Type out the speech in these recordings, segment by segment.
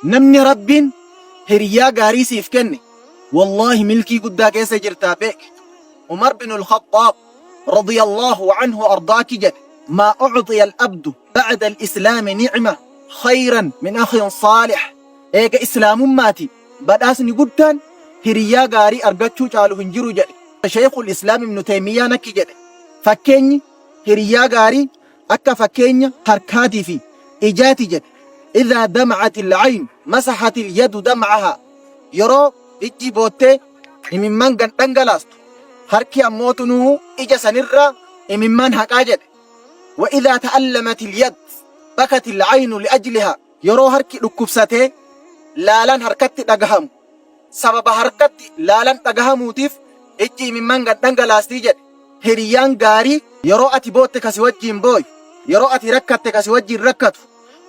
Namni Rabbiin hiriyaa gaarii siif kenne wallaahi milkii guddaa keessa jirtaa beeki. Umar binul Khaxxaab radiyallahu anhu ardaaki jedhe maa ucxiya al-abdu ba'da al-islaami ni'ma khayran min akhin saalih. Eega islaamummaati badhaasni guddaan hiriyaa gaarii argachuu caalu hin jiru jedhe. Sheekhul Islaam Ibnu Taymiyyaan akki jedhe fakkeenyi hiriyaa gaarii akka fakkeenya harkaatii fi ijaati jedhe. Idhaa dama'atil ayn masahatil yadu dam'aha. Yeroo ijji boottee imimmaan gan dhangalaastu harki ammoo tunuu ija sanirraa imimmaan haqaa jedhe. Wa idhaa ta'allamatil yad bakatil aynu li'ajliha. Yeroo harki dhukkubsatee laalaan harkatti dhagahamu sababa harkatti laalaan dhagahamuutiif ijji imimmaan gad dhangalaastii jedhe. Hiriyyaan gaarii yeroo ati bootte ka si wajjiin booyu, yeroo ati rakkatte ka si wajjiin rakkatu,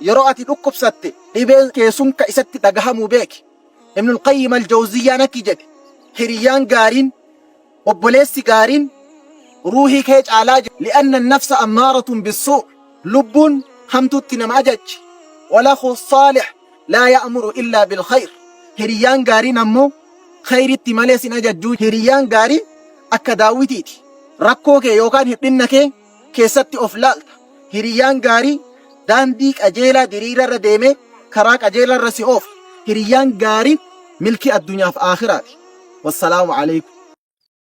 yeroo ati dhukkubsatte dhibeen kee sun ka isatti dhagahamuu beeki. Ibnul Qayyim al-Jawziyyaan akki jedhe, hiriyyaan gaariin, obboleessi gaariin ruuhii kee caalaa jedhe. Li'anna an-nafsa ammaaratun bis-suu, lubbuun hamtuutti nama ajajji. Wal-akhu saalih laa ya'muru illaa bil-khayr, hiriyyaan gaariin ammoo khayritti malee sin ajajjuu. Hiriyyaan gaariin akka daawwitiiti. Rakkoo kee yookaan hirdhinna kee keessatti of laalta. Hiriyyaan gaarii daandii qajeelaa diriira irra deemee karaa qajeelaa irra si oofa. Hiriyyaan gaariin milkii addunyaaf aakhiraati. Wassalaamu aleykum.